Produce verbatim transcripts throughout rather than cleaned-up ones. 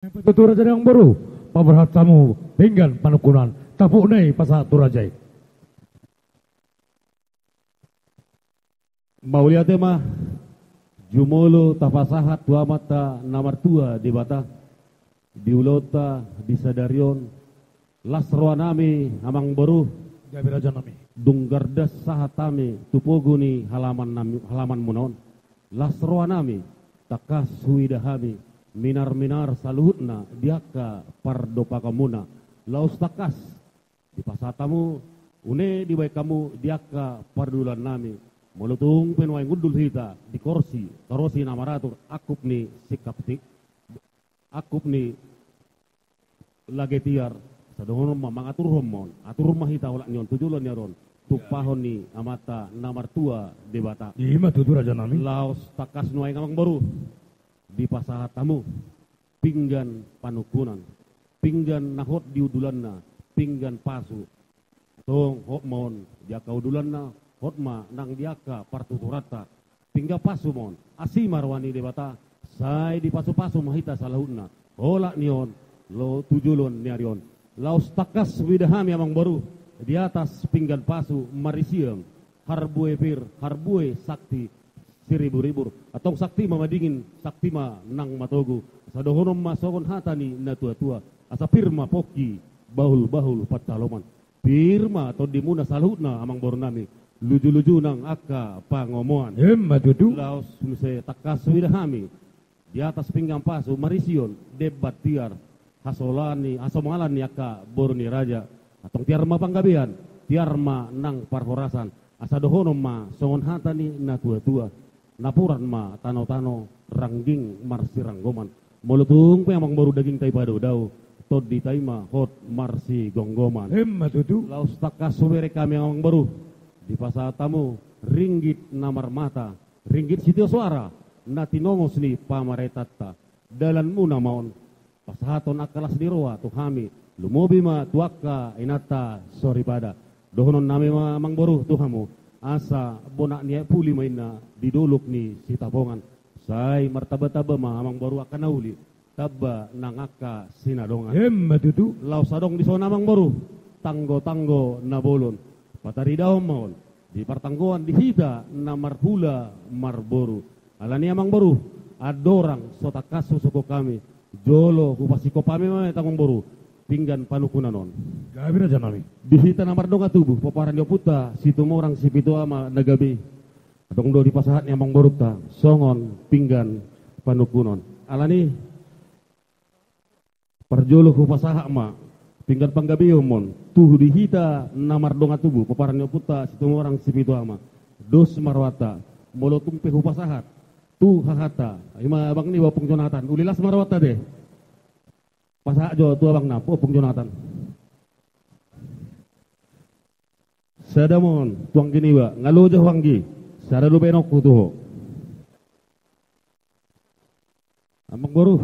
Tutu raja ni amangboru, paborhat hamu pinggan panungkunan, tapuk na i pasahat tu raja i. Mauliate ma, jumolo tapasahat tu Amanta na martua Debata, di ulaonta di sadari on, las rohanami amangboru. Gabe rajanami. Dung gardas sahat hami tu pogu ni halaman nami, halaman muna on. Las rohanami, tangkas huida hami, minar-minar saluhutna di angka pardopakonmuna. Laos tangkas dipasahat hamu, une dibaen hamu di angka pardomuan nami. Molo tung pe nuaeng hundul hita di korsi, tarosi na maratur, angkup ni singkap si-, angkup ni lage tiar, sai dohonon ma mangaturhon ma on, atur ma hita olat ni on, tu joloan ni ari on, tumpahon ni Amanta na martua Debata. Ima tutu rajanami. Laos tangkas nuaeng amangboru, dipasahat hamu pinggan panungkunan, pinggan na hot di udulanna, pinggan pasu. Tong hot ma on di angka udulanna, hot ma nang di angka partuturanta, pinggan pasu ma on. Asi ma roha ni Debata, sai dipasu-pasu ma hita saluhutna olat ni on, lo tu joloan ni ari on. Laos tangkas huida hami amangboru, di atas pinggan pasu marisian harbue pir, harbue sakti, siribur-ribur. Antong sakti ma madingin, sakti ma nang matogu. Sai dohonon ma songon hata ni na tua-tua, asa pir ma pongki, bahul-bahul pansalongan. Pir ma tondimuna saluhutna amangborunami, luju-luju nang angka pangomoan. Ima tutu. Laos muse tangkas huida hami di atas pinggan pasu marisian demban tiar, hasomalan ni, hasomalan ni angka boru ni raja. Antong tiar ma panggabean, tiar ma nang parhorasan. Asa dohonon ma songon hata ni na tua-tua, napuran ma tano-tano, rangging marsiranggoman. Molo tung pe amangboru dagingta i padao-dao, tondita i ma hot marsigomgoman. Ima tutu. Laos tangkas hubereng hami amangboru, dipasahat hamu ringgit na marmata, ringgit sitio soara, na tinongos ni pamarentanta. Dalanmuna ma on, pasahathon angka las ni roha tu hami, lumobi ma tu angka inanta soripada. Dohononnami ma amangboru tu hamu, asa bonak ni aek puli ma inna di dolok ni Sitapongan. Sai martamba-tamba ma amangboru angka na uli, tamba nang angka sinadongan. Ima tutu. Laos adong dison amangboru tanggo-tanggo na bolon, pataridahon ma on di partanggoan di hita na marhula marboru. Alani amangboru, andorang so tangkas husungkun hami, jolo hupasingkop hami ma amangboru pinggan panungkunan on. Gabe rajanami. Di hita na mardongan tubu, pomparan ni ompunta Situmorang Sipitu Ama na gabe, adong do dipasahat ni amangborunta songon pinggan panungkunan. Alani parjolo hupasahat ma pinggan panggabeon on tu di hita na mardongan tubu, pomparan ni ompunta Situmorang Sipitu Ama. Dos ma rohanta, molo tung pe hupasahat tu hahanta, ima abang niba Ompung Jonatan, uli las ma rohanta de. Pasahat jo tu abangna Ompung Jonatan. Sada ma on tu anggi niba, nga loja ho anggi, sada do baenonku tu ho. Amangboru.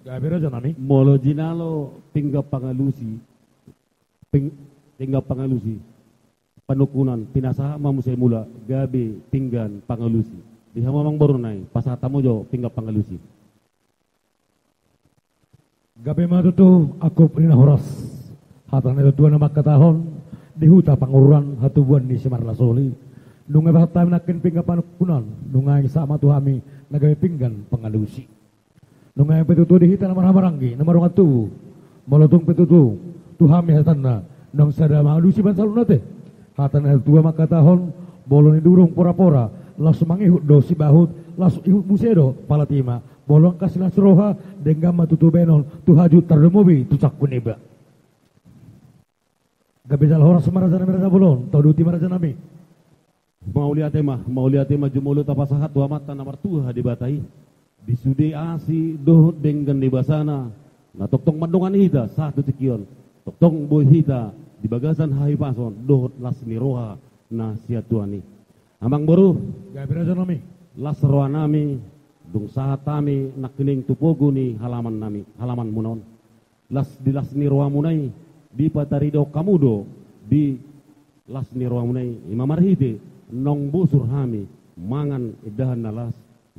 Gabe rajanami. Molo jinalo pinggan pangalusi, ping-, pinggan pangalusi panungkunan, pinasahat ma muse mula gabe pinggan pangalusi. Di hamu amangboru nai, pasahat hamu jo pinggan pangalusi. Gabe ma tutu angkup ni na horas. Hata ni natuatua na mangkatahon, di huta Pangururan hatubuan ni Simarlasoli. Nunga dipasahat hami nangkin pinggan panungkunan, nunga dipasahat ma tu hami na gabe pinggan pangalusi. Nunga pe tutu di hita na marhahamaranggi, na mardongan tubu, molo tung pe tutu tu hami hatanna, naung sada mangalusi ma saluhutna ate. Hata ni natuatua mangkatahon, bolo ni durung porapora, laos mangihut do sibahut, laos ihut muse do pala tima. Molo angka silas roha, denggan ma tutu baenon tu hajut tarlumobi tu sangkun iba. Gabe jala horas ma rajanami raja bolon, tauduti ma rajanami. Mauliate ma, mauliate ma jumolo tapasahat tu Amanta na martua Debata i. Di sude asi dohot denggan ni basana, na tongtong mandongani hita sahat tu tingki on, tongtong boi hita di bagasan hahipason dohot las ni roha na sian Tuhan i. Amangboru. Gabe rajanami. Las rohanami, dung sahat hami nangkining tu pogu ni halamannami, halamanmuna on. Las, di las ni rohamuna i, dipataridahon hamu do di las ni rohamuna i, ima marhite naung bosur hami mangan indahan na las,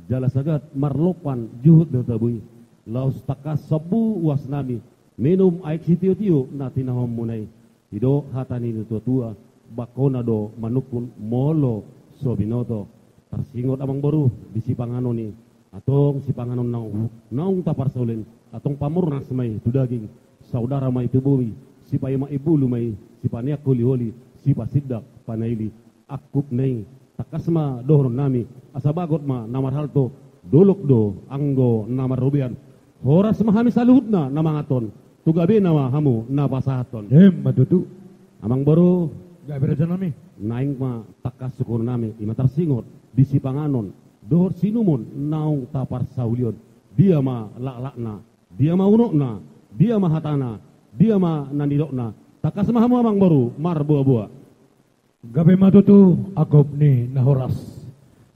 jala sagat marlompan juhut do tabo i. Laos tangkas sombu uasnami minum aek sitiotio na tinahonmuna i. Didok hata ni natuatua, bangkona do manungkun molo so binoto. Tarsingot amangboru di sipanganon i, antong sipanganon naung, naung taparsaulihon, antong pamurnas ma i tu daging, saudara ma i tu bohi, sipaima imbulu ma i, sipaneang holiholi, sipasindak panaili. Angkup na i, tangkas ma dohononnami, asa bagot ma na marhalto, dolok do anggo na marrobean. Horas ma hami saluhutna na manganhon, tu gabena ma hamu na pasahathon. Emma tutu. Amangboru. Gabe rajanami. Naeng ma tangkas sungkunonnami, i ma tarsingot di sipanganon dohot siinumon naung taparsaulihon. Dia ma laklakna, dia ma unokna, dia ma hatana, dia ma na nidokna. Tangkas ma hamu amangboru marboaboa. Gabe ma tutu angkup ni na horas.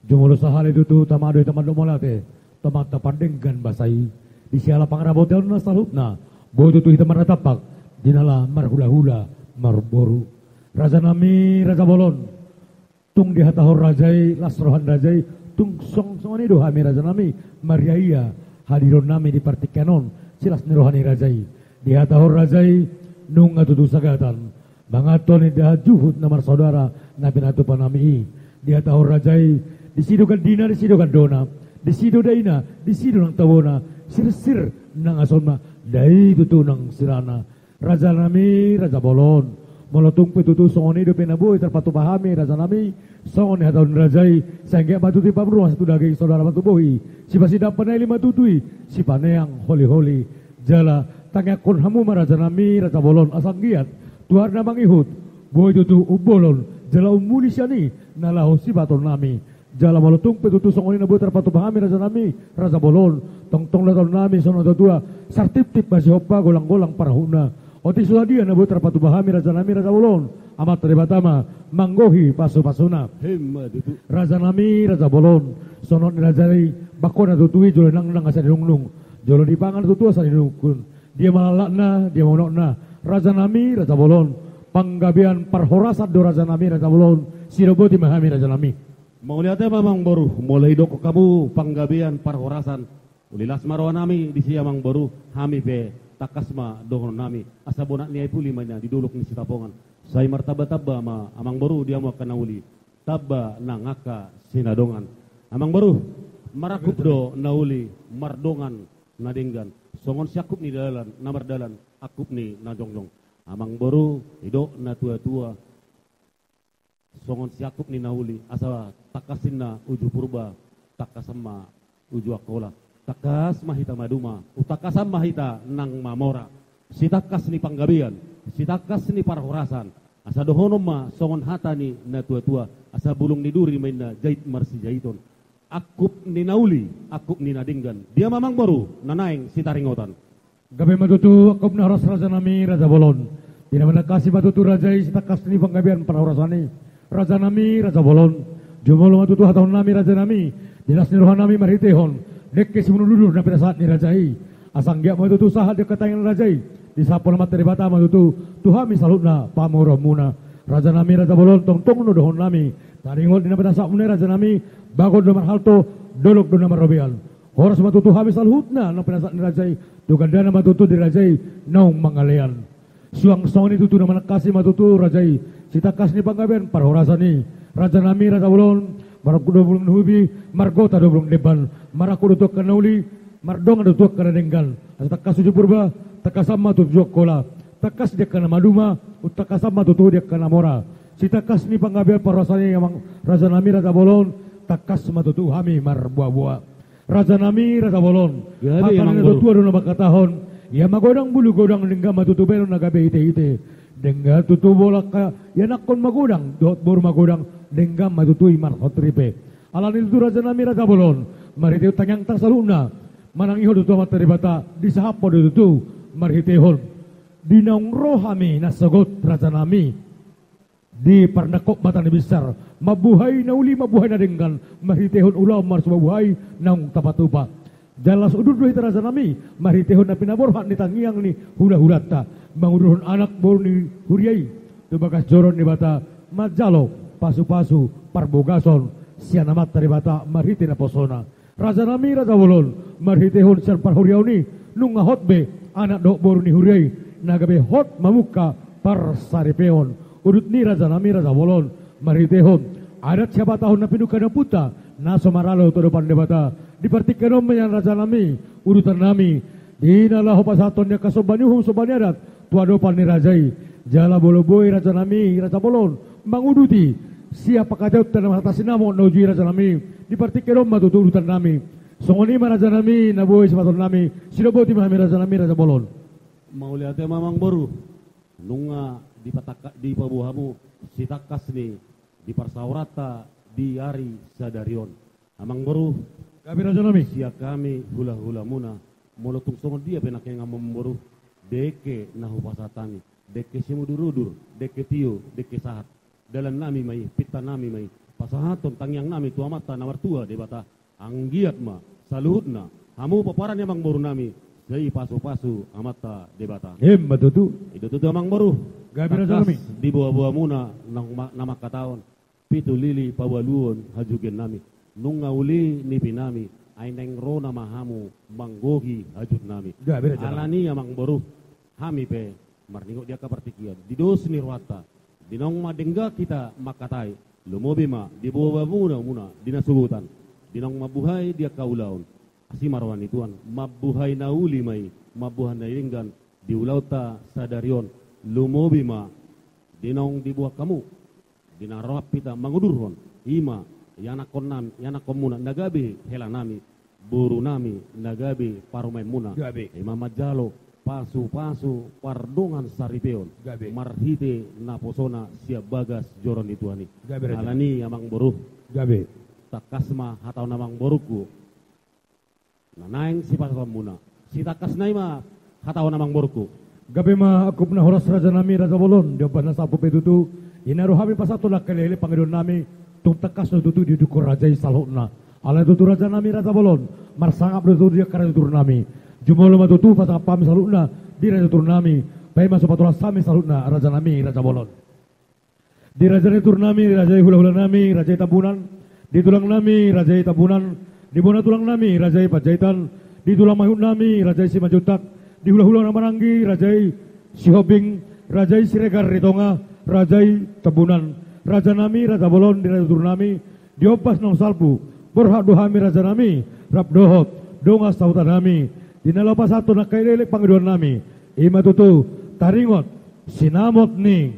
Jumolo sahali tutu tama do hita mandok mauliate tu Amanta Pardenggan Basa i, di siala pangramotion na saluhutna, boi tutu hita marnatampak di na laho marhulahula marboru. Rajanami raja bolon, tung dihatahon raja i, las roha ni raja i, tung song-, songon i do hami rajanami, marriaia hadironnami di partingkian on, silas ni roha ni raja i. Dihatahon raja i, nunga tutu sagatan manganhon indahan juhut na marsaudara na pinatupanami i. Dihatahon raja i, disi do gandina, disi do gandona, disi do daina, disi do nang tabona, sirsir nang asomna, dai tutu nang sirana. Rajanami raja bolon, molo tung pe tutu songon i dope na boi tarpatupa hami rajanami, songon dihatahon raja i, sai anggiat ma tutu i pamurnas tu daging, saudara ma tu bohi, sipasindak panaili ma tutu i, sipaneang holiholi. Jala tangiangkon hamu ma rajanami raja bolon, asa anggiat tu ari na mangihut boi tutu umbolon jala ummuli sian i na laho sibahenonnami. Jala molo tung pe tutu songon i na boi tarpatupa hami rajanami raja bolon, tongtong dohononnami songon natuatua, sartiptip ma sihompa, golanggolang parahutna. Otik so sadia na boi tarpatupa hami rajanami raja bolon, Amanta Debata ma manggohi pasupasuna. Emma tutu. Rajanami raja bolon, songon ni raja i, bangkona tutu i jolo ninangnang asa ninungnung, jolo dipangan tutu asa ninungkun. Dia ma laklakna, dia ma unokna, rajanami raja bolon. Panggabean parhorasan do rajanami raja bolon, sidok boti ma hami rajanami. Mauliate ma amangboru, molo didokkon hamu panggabean parhorasan, uli las ma rohanami disi amangboru, hami pe tangkas ma dohononnami, asa bonak ni ai puli ma inna di dolok ni Sitapongan. Sai martambatamba ma amangboru di hamu angka na uli, tamba nang angka sinadongan. Amangboru, marangkup do na uli mardongan na denggan, songon siangkup ni dalan na mardalan, angkup ni na jongjong. Amangboru, didok natuatua, songon siangkup ni na uli, asa tangkas ninna uju Purba, tangkasan ma uju Angkola. Tangkas ma hita maduma, umtangkasan ma hita nang mamora. Sitangkas ni panggabean, sitangkas ni parhorasan, asa dohonon ma songon hata ni natuatua, asa bulung ni duri ma inna jait marsijaiton. Angkup ni na uli, angkup ni na denggan. Dia ma amangboru na naeng sitaringotan? Gabe ma tutu angkup na horas rajanami raja bolon. Di na manangkasi ma tutu raja i sitangkas ni panggabean parhorasan i, rajanami raja bolon. Jumolo ma tutu hatahononnami rajanami, di las ni rohanami marhitehon dengke simudurudur na pinasahat ni raja i, asa anggiat ma tutu sahat di angka tangiang ni raja i, disahaphon Amanta Debata ma tutu tu hami saluhutna pamoruonmuna. Rajanami raja bolon, tongtong do dohononnami, taringot di na pinasahatmuna i rajanami, bagot do marhalto, dolok do na marrobean. Horas ma tutu hami saluhutna na pinasahat ni raja i, tu gandana ma tutu di raja i naung mangalean. Suang songon i tutu na manangkasi ma tutu raja i sitangkas ni panggabean parhorasan i, rajanami raja bolon. Marangkup do bulung ni hubi, margota do bulung ni demban, marangkup do tu angka na uli, mardongan do tu angka na denggan. Asa tangkas uju Purba, tangkasan ma tutu uju Angkola, tangkas di angka na maduma, umtangkasan ma tutu di angka na mora. Sitangkas ni panggabean parhorasan i amang, rajanami raja bolon, tangkas ma tutu hami marboaboa. Rajanami raja bolon. Gabe, hata ni amangboru. Natuatua do na mangkatahon, ia magodang bulu godang, denggan ma tutu bahenon na gabe hitehite. Denggan tutu bolon angka ianakhon magodang, dohot boru magodang, denggan ma tutu i marhot ripe. Alani tutu rajanami raja bolon, marhitehon tangiangta saluhutna, manangihon tutu Amanta Debata, disahaphon do tutu marhitehon di naung ro hami na sogot rajanami di parnangkok mata ni binsar, mambuhai na uli, mambuhai na denggan, marhitehon ulaon marsibuhabuhai naung tapatupa. Jala las udur do hita rajanami, marhitehon na pinaborhat ni tangiang ni hulahulanta, mangudurhon anak boru ni huria i tu bagas joro ni Debata, manjalo pasupasu parbogason sian Amanta Debata marhite naposona. Rajanami raja bolon, marhitehon sian parhuriaon i, nunga hot be anak dohot boru ni huria i, na gabe hot mamungka parsaripeon. Udut ni rajanami raja bolon, marhitehon adat sihabatahon na pinungka ni ompunta, na so maralo tu adopan Debata, di partingkian on ma nian rajanami, udutannami, di na laho pasahathon ni angka somba ni uhum somba ni adat tu adopan ni raja i. Jala molo boi rajanami raja bolon manguduti sian pangkataionta na marhata sinamot na uju i rajanami, di partingkian on ma tutu udutannami. Songon i ma rajanami na boi sipasahatonnami, sidoboti ma hami rajanami raja bolon. Mauliate ma amangboru, nunga dipatangka-, dipaboa hamu sitangkas ni di parsaoranta di ari sadari on. Amangboru, gabe rajanami, sian hami hulahulamuna, molo tung songon dia pe nangkiningan amangboru, dengke na hupasahat hami, dengke simudurudur, dengke tio, dengke sahat. Dalannami ma i, pintanami ma i, pasahathon tangiangnami tu Amanta na martua Debata, anggiat ma saluhutna hamu pomparan ni amangborunami sai pasupasu Amanta Debata. Emma tutu. I do tutu amangboru. Gabe rajanami. Tangkas diboaboamuna na ma-, na mangkatahon, pitu lili paualuhon hajugiannami. Nunga uli nipinami, ai naeng ro nama hamu manggohi hajutnami. Gabe rajanami. Alani amangboru, hami pe marningot di angka partingkian, di dos ni rohanta, di naung ma denggan hita mangkatai, lumobi ma di boaboamuna, muna di na sogot an, di naung mambuhai di angka ulaon. Asi ma roha ni Tuhan, mambuhai na uli ma i, mambuhai na denggan di ulaonta sadari on, lumobi ma di naung dibuat hamu di na rap hita mangudurhon, i ma ianakkonnam-, ianakkonmuna na gabe helanami, borunami na gabe parumaenmuna. Gabe. I ma manjalo pasupasu pardongan saripeon. Gabe. Marhite naposona sian bagas joro ni Tuhan i. Gabe raja. Alani amangboru. Gabe. Tangkas ma hataon amangborungku. Na naeng sipasahatonmuna. Sitangkasna i ma hataon amangborungku. Gabe ma angkup na horas rajanami raja bolon, di ombas na salpu pe tutu, i na ro hami pasahathon angka elekelek pangidoannami, tung tangkas do tutu diudukhon raja i saluhutna. Alai tutu rajanami raja bolon, marsangap do tutu di angka raja ni turnami. Jumolo ma tutu pasangap hami saluhutna di raja ni turnami, paima so patolas hami saluhutna rajanami raja bolon. Di raja ni turnami, raja i hulahulanami, raja i Tambunan. Di tulangnami, raja i Tambunan. Di bona tulangnami, raja i Panjaitan. Di tulang mangihutnami, raja i Simanjuntak. Di hulahula na marhaha i, raja i Sihombing, raja i Siregar di Tonga, raja i Tambunan. Rajanami, raja bolon, di raja ni turnami, di ombas naung salpu, borhat do hami rajanami, rap dohot dongan sahutanami, di na laho pasahathon angka elekelek pangidoannami, i ma tutu taringot sinamot ni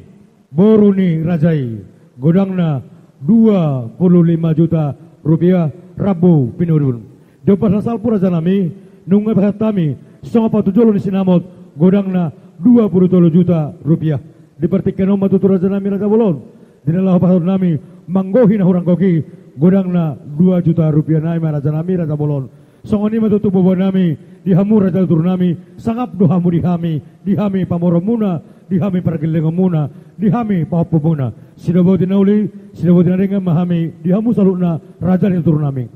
boru ni raja i, godangna dua pulu lima juta rupiah rambu pinudun. Di ombas na salpu rajanami, nunga dipasahat hami songon patujolo ni sinamot, godangna dua pulu tolu juta rupiah. Di partingkian on ma tutu rajanami raja bolon, di na laho pasahatonnami manggohi na hurang gok i, godangna dua juta rupiah nai ma rajanami raja bolon. Songon i ma tutu boaboanami, di hamu raja ni turnami, sangap do hamu di hami, di hami pamoruonmuna, di hami pargellengonmuna, di hami pahompumuna. Sidoboti na uli, sidoboti na denggan ma hami di hamu saluhutna raja ni turnami.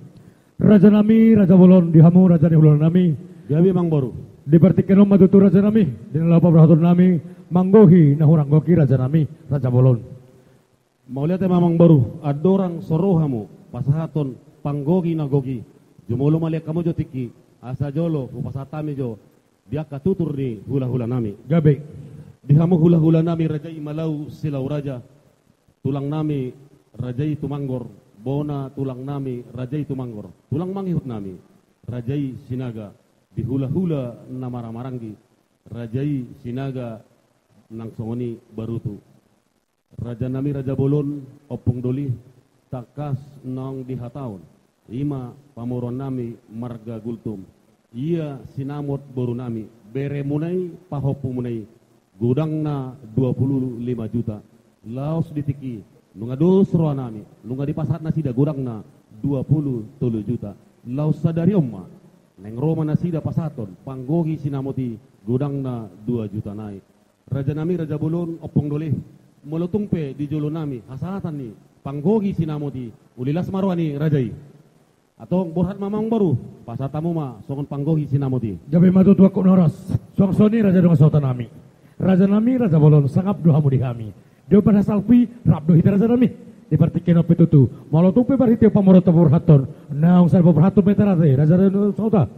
Rajanami raja bolon, di hamu raja ni hulahulanami. Gabe amangboru. Di partingkian on ma tutu rajanami, di na laho paborhatonnami manggohi na hurang gok i rajanami raja bolon. Mauliate ma amangboru, andorang so ro hamu pasahathon panggohi na gok i, jumolo ma lehon hamu jo tingki, asa jolo hupasahat hami jo di angka tutur ni hulahulanami. Gabe. Di hamu hulahulanami, raja i Malau Silau Raja, tulangnami raja i Tumanggor, bona tulangnami raja i Tumanggor, tulang mangihutnami raja i Sinaga, di hulahula na marhahamaranggi, raja i Sinaga nang songon i Barutu. Rajanami raja bolon, ompung doli, tangkas naung dihatahon, i ma pamoruonnami marga Gultom. Ia sinamot borunami, beremuna i, pahompumuna i, godangna dua pulu lima juta. Laos di tingki i, nunga dos rohanami, nunga dipasahat nasida godangna dua pulu tolu juta. Laos sadari on ma naeng ro ma nasida pasahathon panggohi sinamot i, godangna dua juta nai. Rajanami raja bolon, ompung doli, molo tung pe di jolonami hasahatan ni panggohi sinamot i, uli las ma roha ni raja i. Antong borhat ma amangboru, pasahat hamu ma songon panggohi sinamot i. Gabe ma tutu angkup na horas. Suang songon i raja dongan sahutanami. Rajanami raja bolon, sangap do hamu di hami. Di ombas na salpu i rap do hita rajanami. Di partingkian on pe tutu, molo tung pe marhite pamoruonta paborhathon, naung sada paborhathon ma hita raja i, raja i na sahuta.